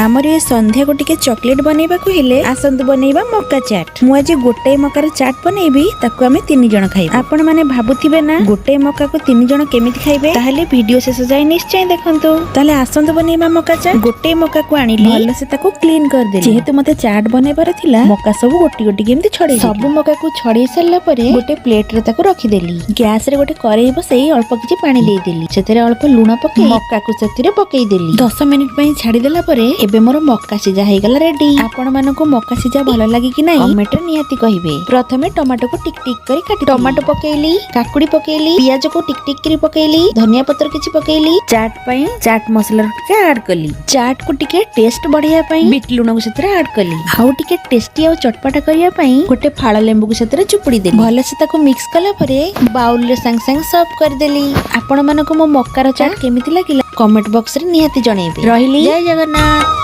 ଆମର ଏ ସନ୍ଧ୍ୟାକୁ ଟିକେ ଚକୋଲେଟ ବନେଇବାକୁ ହେଲେ ଆସନ୍ତୁ ବନେଇବା ମକା ଚାଟ୍। ମୁଁ ଆଜି ଗୋଟାଏ ମକାର ଚାଟ୍ ବନେଇବି, ତାକୁ ଆମେ 3 ଜଣ ଖାଇବୁ। ଆପଣ ମାନେ ଭାବୁଥିବେ ନା, ଗୋଟାଏ ମକାକୁ 3 ଜଣ କେମିତି ଖାଇବେ? ତାହେଲେ ଭିଡିଓ ଶେଷ ଯାଏ ନିଶ୍ଚୟ ଦେଖନ୍ତୁ। ତାହେଲେ ଆସନ୍ତୁ ବନେଇବା ମକା ଚାଟ୍। ଗୋଟାଏ ମକାକୁ ଆଣିଲି, ଭଲସେ ତାକୁ କ୍ଲିନ କରିଦେଲି। ଯେହେତୁ ମତେ ଚାଟ୍ ବନେଇବାର ଥିଲା, ମକା ସବୁ ଗୋଟି ଗୋଟି କେମିତି ଛଡେଇ, ସବୁ ମକାକୁ ଛଡେଇ ସାରିଲା ପରେ ଗୋଟେ ପ୍ଲେଟରେ ତାକୁ ରଖିଦେଲି। ଗ୍ୟାସ ରେ ଗୋଟେ କରେଇ ବସେଇ ଅଳ୍ପ କିଛି ପାଣି ଦେଇଦେଲି। ସେଥିରେ ଅଳ୍ପ ଲୁଣ ପକେଇ ମକାକୁ ସେଥିରେ ପକେଇଦେଲି। 10 ମିନିଟ ପାଇଁ ଛାଡିଦେଲା ପରେ ଏବେ ମୋର ମକା ସିଝା ହେଇଗଲା ରେଡି। ଆପଣ ମାନଙ୍କୁ ମକା ସିଝା ଭଲ ଲାଗେ କି ନାହିଁ, କମେଣ୍ଟରେ ନିହାତି କହିବେ। ପ୍ରଥମେ ଟମାଟୋକୁ ଟିକ ଟିକ କରି କାଟି ଟମାଟୋ ପକେଇଲି, କାକୁଡି ପକେଇଲି, ପିଆଜକୁ ଟିକ ଟିକ କରି ପକେଇଲି, ଧନିଆ ପତ୍ର କିଛି ପକେଇଲି। ଚାଟ୍ ପାଇଁ ଚାଟ୍ ମସଲା ଟିକେ ଆଡ କଲି। ଚାଟ୍ କୁ ଟିକେ ଟେଷ୍ଟ ବଢେଇବା ପାଇଁ ବିଟ ଲୁଣକୁ ସେଥିରେ ଆଡ କଲି। ଆଉ ଟିକେ ଟେଷ୍ଟି ଆଉ ଚଟପଟା କରିବା ପାଇଁ ଗୋଟେ ଫାଳ ଲେମ୍ବୁକୁ ସେଥିରେ ଚୁପୁଡି ଦେଲି। ଭଲସେ ତାକୁ ମିକ୍ସ କଲା ପରେ ବାଉଲରେ ସାଙ୍ଗେ ସାଙ୍ଗେ ସର୍ଭ କରିଦେଲି। ଆପଣ ମାନଙ୍କୁ ମୋ ମକାର ଚାଟ୍ କେମିତି ଲାଗିଲା, କମେଣ୍ଟ ବକ୍ସରେ ନିହାତି ଜଣେଇବେ। ରହିଲି, ଜୟ ଜଗନ୍ନାଥ।